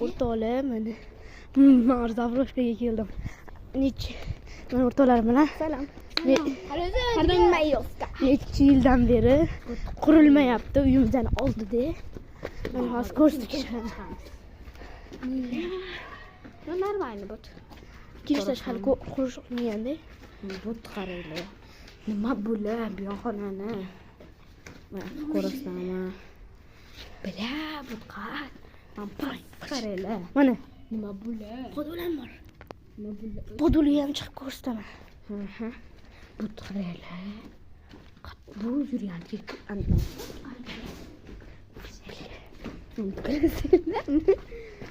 O'rtoqlar, mana man Zavroshkaga keldim. Necha mana o'rtoqlar bilan Salom. Ne- necha yildan beri qurilmayapti uyimizdan oldida. Mana hozir ko'rsatib chiqaman. Ну, нормально вот. Ikkinchi hali qurish qilmaganda. Bu qaranglar. Nima bular bu yoqxonani? Mana ko'rasizlarmi? Бля, bu qat. Qaranglar. Mana Nima bular? Podval ham bor. Nima bular? Podvalga ham chiqib ko'rsataman. Hı. Bu qaranglar. Qat bu yurgan.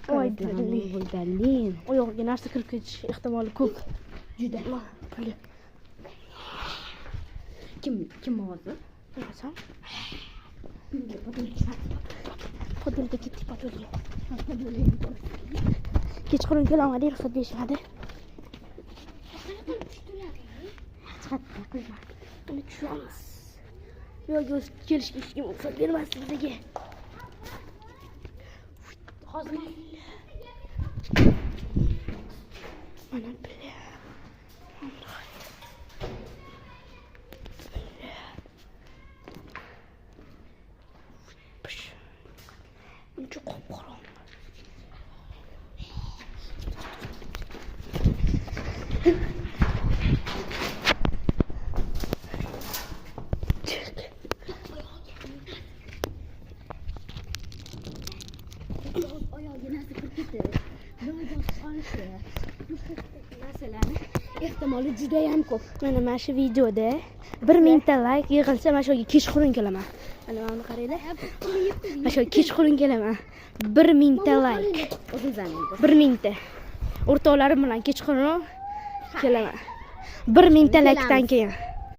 Voy, Блин. Oyog'iga narsa kirib ketish ehtimoli ko'p. Juda. Puli. Kim hozir? Bilmasam. Podvalga ketdik, podvalga. Kechqurun kelolmadik, ruxsat berishmadi. Mana tushamiz. Bu yoqga o'zi kelishga hech kim ruxsat bermasdi bizga. Hozir Mana бля. Pish. Uncha qop-qorong'i. Chiq. Oyog'iga narsa kirib ketdi. Joy bosib qolishi. Narsalarni ehtimoli juda ham ko'p. Mana shu videoda 1000 ta layk yig'ilsa, mana shu yerga kechqurun kelaman. Mana buni qaranglar. Mana shu yerga kechqurun kelaman. 1000 ta layk. O'zimizning. 1000 ta. O'rtoqlarim bilan kechqurun kelaman. 1000 ta laykdan keyin.